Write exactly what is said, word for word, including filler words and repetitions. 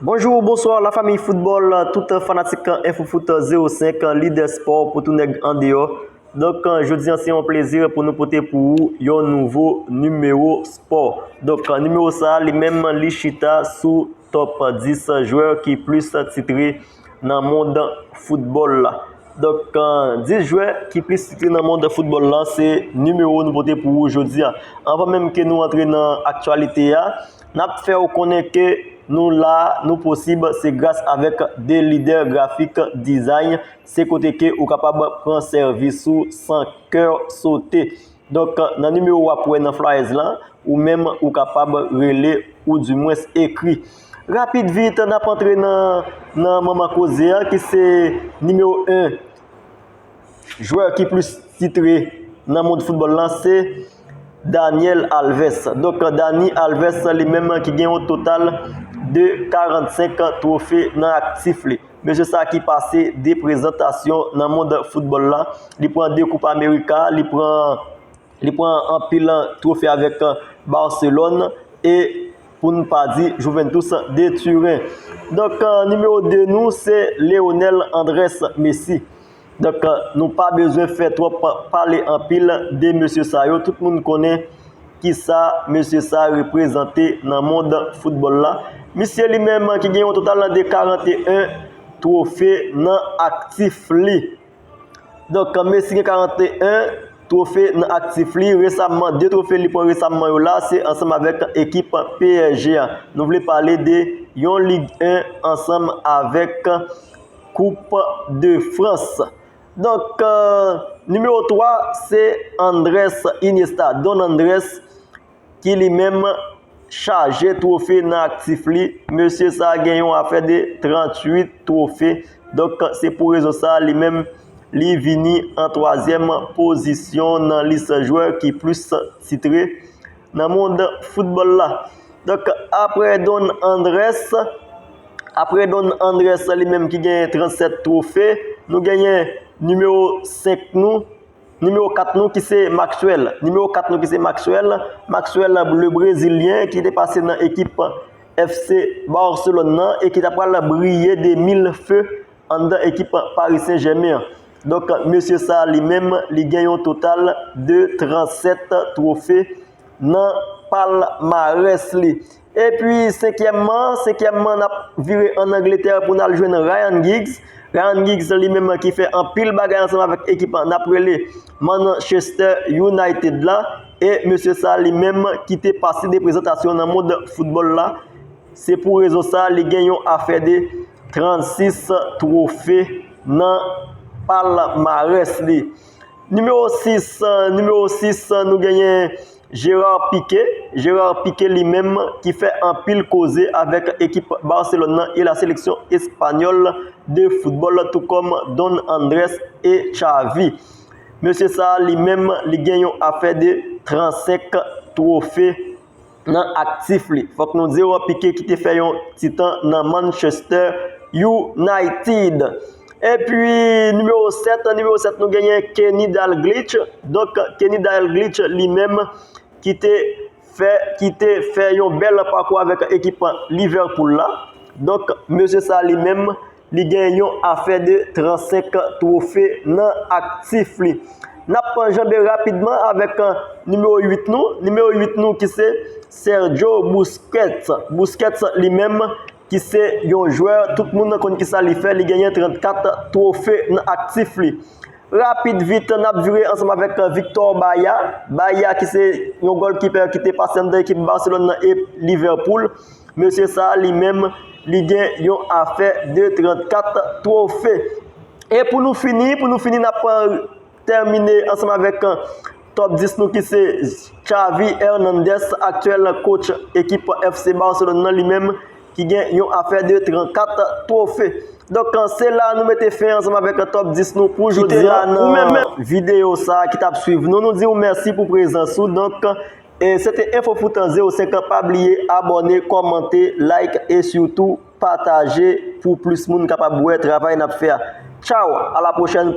Bonjou, bonswa, lafanmi foutbòl, tout fanatik Info Foot zewo senk, lidè spò pou tout nèg andeyò. Donk, jodi a, se yon plezi pou nou pote pou ou yon nouvo nimewo spò. Donk, nimewo sa a, li menm, li chita sou top dis jwè ki plis titre nan mond foutbòl la. Donk, dis jwè ki plis titre nan mond foutbòl la, se nimewo nou pote pou ou jodi a. Anvan menm ke nou antre nan aktyalite a, n ap fè w konnen ke nou la, nou posib, se gras avèk de lidè grafik design. Se kote ke ou kapab pran sèvis ou san kè sote. Donk, nan nimewo w ap wè nan flyers la, ou menm ou kapab rele oudimwens ekri. Rapid vit, n ap antre nan, nan manman koze a, ki se nimewo en jwè ki plis titre nan mond foutbòl la, se Daniel Alves. Donk, Dani Alves li menm ki gen yon total de karannsenk twofe nan aktif li. Mesye sa ki pase de prezantasyon nan mond foutbòl la, li pran de Koup Amerika, li pran, li pran anpil twofe avèk Barcelone e, pou n pa di, Juventus de Turin. Donk, nimewo de nou, se Leonel Andres Messi. Donk, nou pa bezwen fè twòp pale anpil de mesye sa yo. Tout moun konnen kisa mesye sa reprezante nan mond foutbòl la. Misye li menm ki gen yon total de karanteyen twofe nan aktif li. Donk, Messi gen karanteyen twofe nan aktif li. Resamman, de twofe li pran resamman yo la, se ansanm avèk ekip P S G a. Nou vle pale de yon Lig en ansanm avèk Koup de Frans. Donk, nimewo twa, se Andres Iniesta, Don Andres, ki li menm chaje twofe nan aktif li. Mesye sa gen yon afè de tranntuit twofe. Donk, se pou rezon sa, li menm, li vini an twazyèm pozisyon nan lis jwè ki plis titre nan mond foutbòl la. Donk, apre Don Andres, apre Don Andres li menm ki genyen trannsèt twofe, nou genyen nimewo senk nou, nimewo kat nou ki se Maxwell. Nimewo kat nou ki se Maxwell. Maxwell, le Brezilyen ki te pase nan ekip F C Barcelone nan e ki ta pral briye de mil fe anndan ekip Paris Saint-Germain an. Donk, mesye sa li menm, li gen yon total de trannsèt twofe nan palmarès li. Epi, senkyèmman, senkyèmman, n ap vire ann Angletè pou n al jwenn Ryan Giggs. Ryan Giggs li menm ki fè anpil bagay ansanm avèk ekip n ap rele Manchester United la. E mesye sa li menm ki te pase de prezantasyon nan mond foutbòl la. Se pou rezon sa, li gen yon afè de trannsis twofe nan palmarès li. Nimewo sis, nimewo sis, nou genyen Gerard Piqué. Gerard Piqué li menm ki fè anpil koze avèk ekip Barcelone nan e la seleksyon espanyòl de foutbòl, tou kòm Don Andres e Xavi. Mesye sa li menm, li gen yon afè de trannsenk twofe nan aktif li. Fòk nou di w, Piqué ki te fè yon ti tan nan Manchester United. Epi, nimewo sèt, nimewo sèt, nou genyen Kenny Dalglish. Donk, Kenny Dalglish li menm ki te fè, ki te fè yon bèl pakou avèk ekip Liverpool la. Donk, mesye sa li menm, li gen yon afè de trannsenk twofe nan aktif li. N ap janbe rapidman avèk, eh, nimewo uit nou. Nimewo uit nou ki se Sergio Busquets. Busquets li menm ki se yon jwè, tout moun konn kisa li fè, li genyen trannkat twofe nan aktif li. Rapid vit, n ap vire ansanm avèk, eh, Victor Bailly. Bailly ki se yon goalkeeper ki te pase anndan ekip Barcelone nan e Liverpool. Mesye sa a li menm, li gen yon afè de trannkat twofe. E pou nou fini, pou nou fini, n ap, eh, tèmine ansanm avèk, eh, top dis nou ki se Xavi Hernandez, aktyèl coach ekip F C Barcelone nan, li menm ki gen yon afè de trannkat twofe. Donk, eh, se la nou mete fen ansanm avèk, eh, top dis nou pou jodi a nan videyo sa a ki t ap swiv nou. Nou di w mèsi pou prezans ou. Donk, eh, se te Info Foot zewo senk. Pa bliye abòne, kòmante, like e sitou pataje pou plis moun kapab wè travay n ap fè a. Tchaw, a la pwochèn.